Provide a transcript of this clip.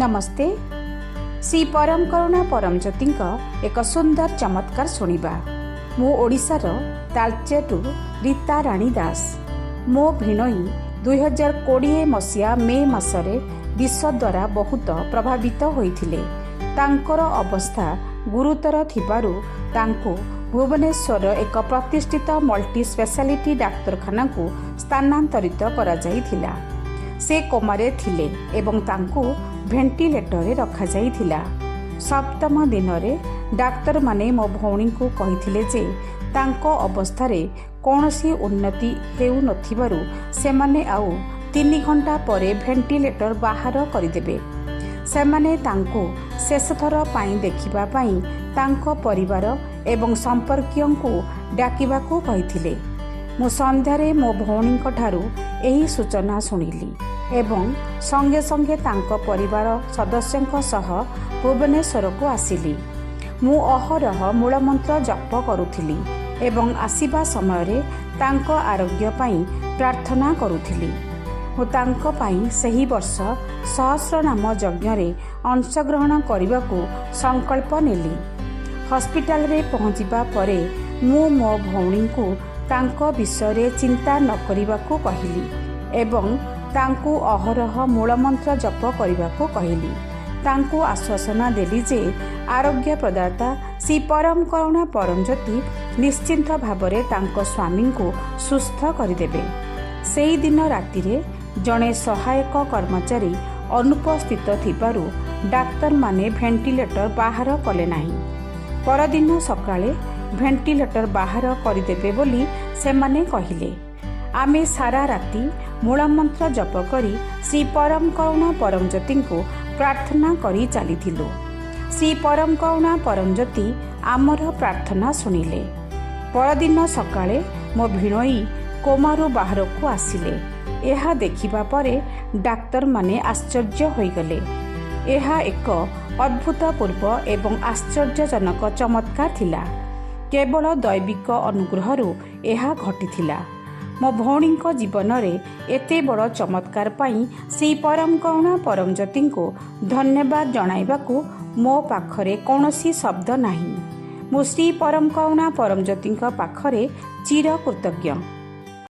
ନମସ୍ତେ। ଶ୍ରୀ ପରମ କରୁଣା ପରମ ଜ୍ୟୋତିଙ୍କ ଏକ ସୁନ୍ଦର ଚମତ୍କାର ଶୁଣିବା। ମୁଁ ଓଡ଼ିଶାର ତାଳଚେରରୁ ରୀତା ରାଣୀ ଦାସ। ମୋ ଭିଣୋଇ 2020 ମସିହା ମେ ମାସରେ ବିଷ ଦ୍ୱାରା ବହୁତ ପ୍ରଭାବିତ ହୋଇଥିଲେ। ତାଙ୍କର ଅବସ୍ଥା ଗୁରୁତର ଥିବାରୁ ତାଙ୍କୁ ଭୁବନେଶ୍ୱରର ଏକ ପ୍ରତିଷ୍ଠିତ ମଲ୍ଟି ସ୍ପେଶାଲିଟି ଡାକ୍ତରଖାନାକୁ ସ୍ଥାନାନ୍ତରିତ କରାଯାଇଥିଲା। ସେ କୋମାରେ ଥିଲେ ଏବଂ ତାଙ୍କୁ ଭେଣ୍ଟିଲେଟରରେ ରଖାଯାଇଥିଲା। ସପ୍ତମ ଦିନରେ ଡାକ୍ତରମାନେ ମୋ ଭଉଣୀଙ୍କୁ କହିଥିଲେ ଯେ ତାଙ୍କ ଅବସ୍ଥାରେ କୌଣସି ଉନ୍ନତି ହେଉନଥିବାରୁ ସେମାନେ ଆଉ 3 ଘଣ୍ଟା ପରେ ଭେଣ୍ଟିଲେଟର ବାହାର କରିଦେବେ। ସେମାନେ ତାଙ୍କୁ ଶେଷଥର ପାଇଁ ଦେଖିବା ପାଇଁ ତାଙ୍କ ପରିବାର ଏବଂ ସମ୍ପର୍କୀୟଙ୍କୁ ଡାକିବାକୁ କହିଥିଲେ। ମୁଁ ସନ୍ଧ୍ୟାରେ ମୋ ଭଉଣୀଙ୍କଠାରୁ ଏହି ସୂଚନା ଶୁଣିଲି ଏବଂ ସଙ୍ଗେ ସଙ୍ଗେ ତାଙ୍କ ପରିବାର ସଦସ୍ୟଙ୍କ ସହ ଭୁବନେଶ୍ୱରକୁ ଆସିଲି। ମୁଁ ଅହରହ ମୂଳମନ୍ତ୍ର ଜପ କରୁଥିଲି ଏବଂ ଆସିବା ସମୟରେ ତାଙ୍କ ଆରୋଗ୍ୟ ପାଇଁ ପ୍ରାର୍ଥନା କରୁଥିଲି। ମୁଁ ତାଙ୍କ ପାଇଁ ସେହି ବର୍ଷ ସହସ୍ରନାମ ଯଜ୍ଞରେ ଅଂଶଗ୍ରହଣ କରିବାକୁ ସଂକଳ୍ପ ନେଲି। ହସ୍ପିଟାଲରେ ପହଞ୍ଚିବା ପରେ ମୁଁ ମୋ ଭଉଣୀଙ୍କୁ ତାଙ୍କ ବିଷୟରେ ଚିନ୍ତା ନ କରିବାକୁ କହିଲି ଏବଂ ତାଙ୍କୁ ଅହରହ ମୂଳମନ୍ତ୍ର ଜପ କରିବାକୁ କହିଲି। ତାଙ୍କୁ ଆଶ୍ୱାସନା ଦେଲି ଯେ ଆରୋଗ୍ୟ ପ୍ରଦାତା ଶ୍ରୀ ପରମ କରୁଣା ପରମ ଜ୍ୟୋତି ନିଶ୍ଚିନ୍ତ ଭାବରେ ତାଙ୍କ ସ୍ୱାମୀଙ୍କୁ ସୁସ୍ଥ କରିଦେବେ। ସେହିଦିନ ରାତିରେ ଜଣେ ସହାୟକ କର୍ମଚାରୀ ଅନୁପସ୍ଥିତ ଥିବାରୁ ଡାକ୍ତରମାନେ ଭେଣ୍ଟିଲେଟର ବାହାର କଲେ ନାହିଁ। ପରଦିନ ସକାଳେ ଭେଣ୍ଟିଲେଟର ବାହାର କରିଦେବେ ବୋଲି ସେମାନେ କହିଲେ। ଆମେ ସାରା ରାତି ମୂଳମନ୍ତ୍ର ଜପ କରି ଶ୍ରୀ ପରମ କରୁଣା ପରମ ଜ୍ୟୋତିଙ୍କୁ ପ୍ରାର୍ଥନା କରି ଚାଲିଥିଲୁ। ଶ୍ରୀ ପରମ କରୁଣା ପରମ ଜ୍ୟୋତି ଆମର ପ୍ରାର୍ଥନା ଶୁଣିଲେ। ପରଦିନ ସକାଳେ ମୋ ଭିଣୋଇ କୋମାରୁ ବାହାରକୁ ଆସିଲେ। ଏହା ଦେଖିବା ପରେ ଡାକ୍ତରମାନେ ଆଶ୍ଚର୍ଯ୍ୟ ହୋଇଗଲେ। ଏହା ଏକ ଅଦ୍ଭୁତପୂର୍ବ ଏବଂ ଆଶ୍ଚର୍ଯ୍ୟଜନକ ଚମତ୍କାର ଥିଲା। କେବଳ ଦୈବିକ ଅନୁଗ୍ରହରୁ ଏହା ଘଟିଥିଲା। ମୋ ଭଉଣୀଙ୍କ ଜୀବନରେ ଏତେ ବଡ଼ ଚମତ୍କାର ପାଇଁ ଶ୍ରୀ ପରମ କରୁଣା ପରମ ଜ୍ୟୋତିଙ୍କୁ ଧନ୍ୟବାଦ ଜଣାଇବାକୁ ମୋ ପାଖରେ କୌଣସି ଶବ୍ଦ ନାହିଁ। ମୁଁ ଶ୍ରୀ ପରମ କରୁଣା ପରମ ଜ୍ୟୋତିଙ୍କ ପାଖରେ ଚିର କୃତଜ୍ଞ।